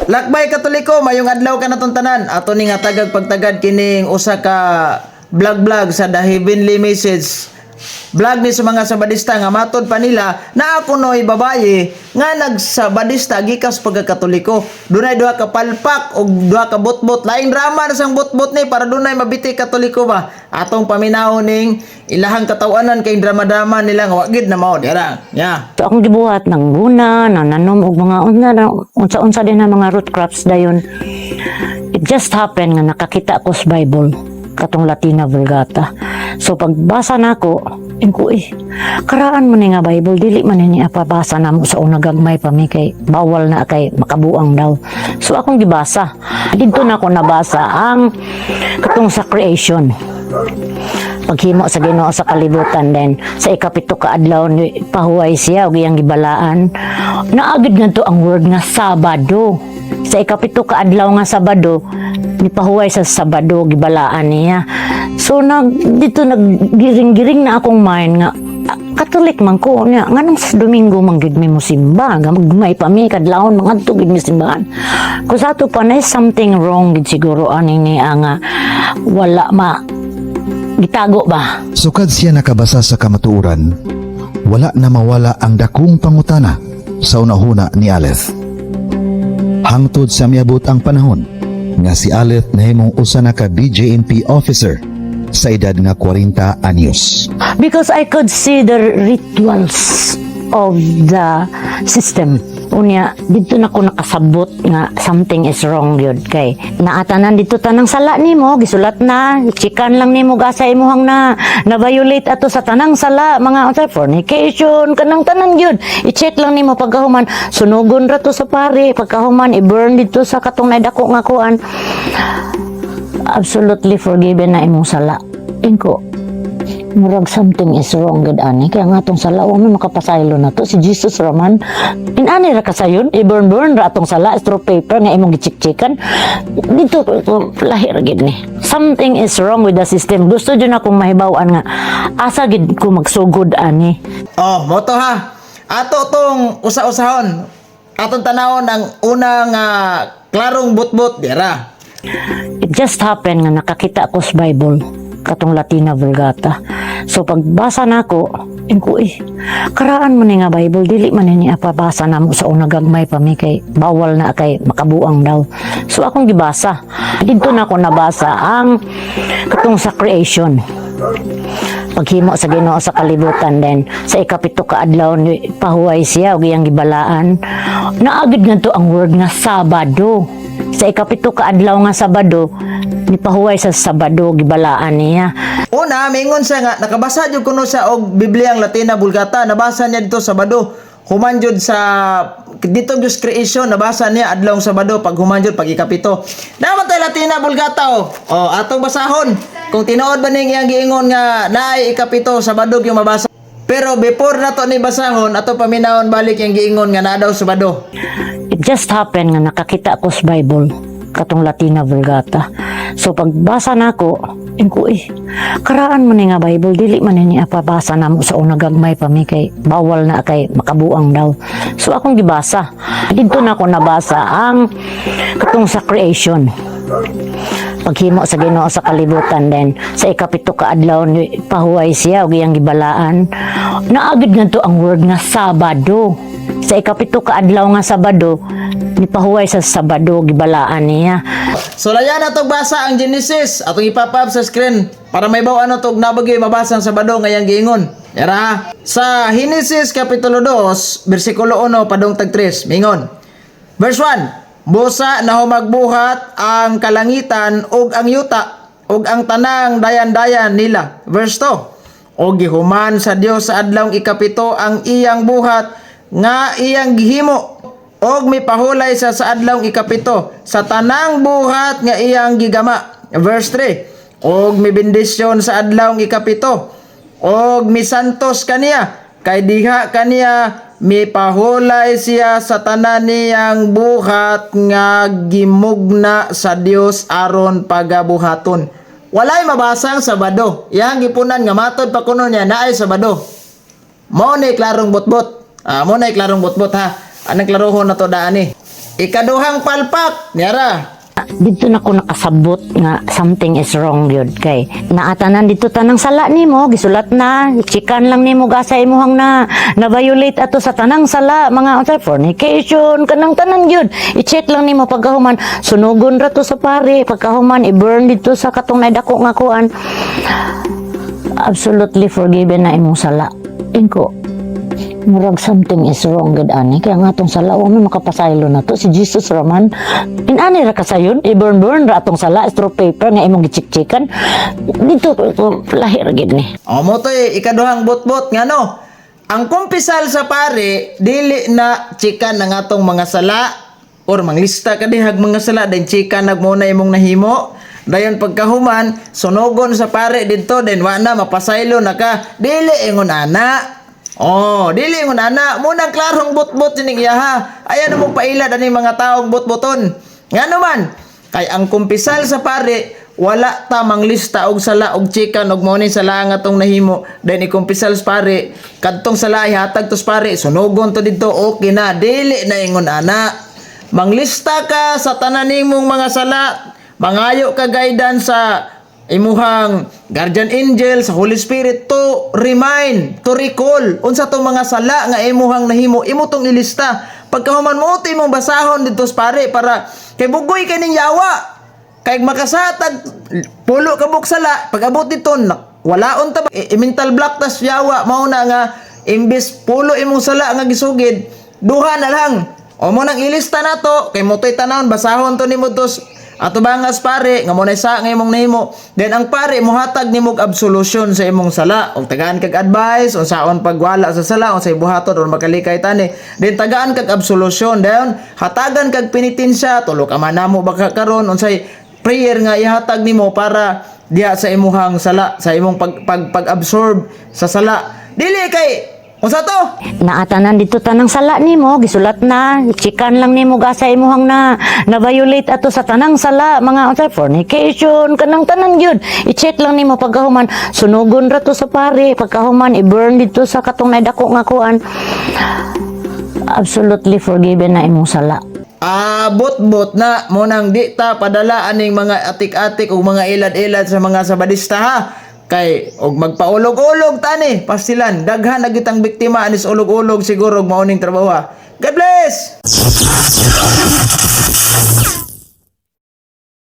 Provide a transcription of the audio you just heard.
Lakbay Katoliko, mayong adlaw kanatong tanan. Ato ni nga tagag pagtagad kining usa ka vlog sa The Heavenly Message. Vlog ni sa mga Sabadista nga matod pa nila na ako noy babaye nga nagsabadista gikas pagkakatoliko. Dunay duha ka palpak og duha ka botbot. Laing drama na sang botbot ni para dunay mabiti Katoliko ba. Atong paminawon ning ilahang katawanan kay drama-drama nila nga wa gid na mao dira. Ya. So akong gibuhat ng guna, nananom og mga unsa na unsa-unsa din na mga root crops dayon. It just happened nga nakakita ko sa Bible katong Latina Vulgata. So pagbasa nako, ingko eh, karaan mo ni nga Bible, dili man ni pabasa namo sa una gagmay pa mi kay bawal na kay makabuang daw. So akong gibasa. Didto na ako nabasa ang katong sa creation, paghimo sa Ginoo sa kalibutan, then sa 7 ka adlaw ni pahuway siya ug iyang gibalaan. Naagid ngadto ang word nga Sabado. Sa 7 ka adlaw nga Sabado, nipahuway sa Sabado, gibalaan niya. So nag dito naggiring-giring na akong mind nga ah, Katolik man ko niya, nganong sa Domingo man gid mi mosimba, gamay pa mi kadlawon mangadto gid mi simbahan ko. Sa ato pa na something wrong gid siguro ani ni nga wala ma gitago ba. Sukad siya nakabasa sa kamatuoran, wala na mawala ang dakong pangutana sa unahuna ni Aleth. Hangtod sa miabot ang panahon nga si Aleth nahimong usa na ka BJMP officer sa edad nga 40 anyos. Because I could see the rituals of the system. Unya, dito na ko nakasabot nga something is wrong yun. Kay, naatanan dito tanang sala nimo, gisulat na, chikan lang nimo gasa imuhang na, na-violate ato sa tanang sala, mga unsa, fornication, kanang tanan yun. I-check lang nimo pagkahuman, sunugon ra to sa pare, pagkahuman, i-burn dito sa katong naidako nga kuan. Absolutely forgiven na imong sala. Ingko, murag something is wrong gid ani, kaya nga atong sala wa may makapasaylo na to si Jesus raman inani ra kasayon, i-burn burn ra atong sala, straw paper nga imong gichik-chikan dito ko, lahi ra gid ni. Something is wrong with the system. Gusto jud akong mahibaw-an nga asa gid ko magsugod ani. Oh, moto ha. Ato tong usa-usahon. Atong tanawon ang unang klarong butbot dira. It just happened nga nakakita ko sa Bible katong Latina Vulgata. So pagbasa nako, ingko eh, karaan mo ni nga Bible, dili man ni pabasa namo sa una gagmay pa mi kay bawal na kay makabuang daw. So akong gibasa. Didto na ako nabasa ang katong sa creation, paghimo sa Ginoo sa kalibutan, then sa 7 ka adlaw ni pahuway siya ug iyang gibalaan. Naagid ngadto ang word nga Sabado. Sa 7 ka adlaw nga Sabado, nipahuway sa Sabado, gibalaan niya. Una, mingon siya nga nakabasa jud kuno siya og Bibliang Latina Vulgata, nabasa niya dito Sabado. Human jud sa dito jud creation, nabasa niya adlawng Sabado, pag human jud pag 7. Naman tay Latina Vulgata oh. Oh, atong basahon. Kung tinuod ba ning iyang giingon nga naay 7, Sabado yung mabasa. Pero before nato ni basahon, ato paminawon balik yung giingon nga naa daw Sabado. It just happened nga nakakita ko sa Bible katong Latina Vulgata. So pagbasa nako, ingko eh, karaan mo ni nga Bible, dili man ni pabasa namo sa una gagmay pa mi kay bawal na kay makabuang daw. So akong gibasa. Didto na ako nabasa ang katong sa creation, paghimo sa Ginoo sa kalibutan, then sa 7 ka adlaw ni pahuway siya ug iyang gibalaan. Naagid ngadto ang word nga Sabado. Sa 7 ka adlaw nga Sabado, nipahuway sa Sabado, gibalaan niya. So laya na tog basa ang Genesis atong ipapap sa screen para may baw ano tog nabagay mabasa ang Sabado ngayang giingon. Yara sa Genesis kapitulo 2 bersikulo 1 padung tag 3 mingon. Verse 1: Busa na humagbuhat ang kalangitan ug ang yuta ug ang tanang dayan-dayan nila. Verse 2: Og gihuman sa Dios sa adlawng 7 ang iyang buhat nga iyang gihimo og mipahulay sa adlawng 7 sa tanang buhat nga iyang gigama. Verse 3: Og mibendisyon sa adlawng 7 og misantos kaniya kay diha kaniya mipahulay siya sa tanan niyang buhat nga gimugna sa Dios aron pagabuhaton. Walay mabasang Sabado. Iyang gipunan nga matod pa kuno niya naay Sabado. Mao ni klarong botbot. Ah, mo na klarong butbot ha. Anang klarohon na to daan ni. Ikaduhang palpak, niyara. Dito na ko nakasabot nga something is wrong yun kay naatanan dito tanang sala nimo, gisulat na, chikan lang nimo gasa imuhang na na violate ato sa tanang sala, mga unsa, fornication, kanang tanan yun, i-check lang nimo. Pagkahuman, sunugon ra to sa pare. Pagkahuman, i-burn dito sa katong naidako nga kuan, absolutely forgiven na imong sala. Ingko, murag something is wrong gid ani, kaya nga atong sala wa man makapasaylo na to, si Jesus raman inani ra kasayon, i-burn burn ra atong sala, straw paper nga imong gichik-chikan dito ko, lahi ra gid ni. O mo to ikaduhang butbot nga no. Ang kumpisal sa pare dili na chikan ng atong mga sala or manglista ka dihag mga sala, then chikan nag mo na imong nahimo. Dayon pagkahuman, sunugon sa pare didto, then wa na, mapasaylo na ka. Dili ingon ana. Oh, dili ingon ana. Munang klarong butbot sining iyaha. Ayan mo pailad ani mga taong butbuton. Ngano man, kay ang kumpisal sa pare wala ta manglista og sala og chikan og mo ni sala nga tong nahimo, then ikumpisal sa pare kadtong sala, ihatag to sa pare, sunugon to didto, okay na. Dili na ingon ana. Manglista ka sa tanan nimong mga sala, mangayo ka guidance sa imuhang guardian angel, sa Holy Spirit, to remind, to recall unsa tong mga sala nga imuhang nahimo, imo tong ilista. Pagkahuman mo imong basahon didto sa pare para kay bugoy kay ning yawa. Kay makasatag pulo ka buok sala, pag abot dito walaon ta ba, mental block tas yawa. Mao na nga imbes pulo imong sala nga gisugid, duha na lang. O mo nang ilista nato kay mo to'y tanawon, basahon to nimo tos ato bangas pare nga mo na sa nga imong nahimo. Then ang pare mohatag nimo og absolution sa imong sala og tagaan kag advice unsaon pagwala sa sala, unsay buhaton or makalikay tani. Then tagaan kag absolution, then hatagan kag penitensya, tulo ka man namo baka karon, unsay prayer nga ihatag nimo para diha sa imuhang sala, sa imong pag, pag pag-absorb sa sala. Dili kay unsa to. Naatanan dito tanang sala nimo, gisulat na, chikan lang nimo gasa imuhang na na violate ato sa tanang sala, mga unsa, fornication, kanang tanan gyud, i-check lang nimo. Pagkahuman, sunugon ra to sa pare. Pagkahuman, i-burn dito sa katong naidako nga kuan, absolutely forgiven na imong sala. Abot-bot na mo nang di ta padala aning mga atik-atik ug mga ilad-ilad sa mga Sabadista ha. Kay og magpaulog-ulog tani, pastilan daghan na gyud ang biktima anis ulog-ulog siguro og mao ning trabaho ha. God bless.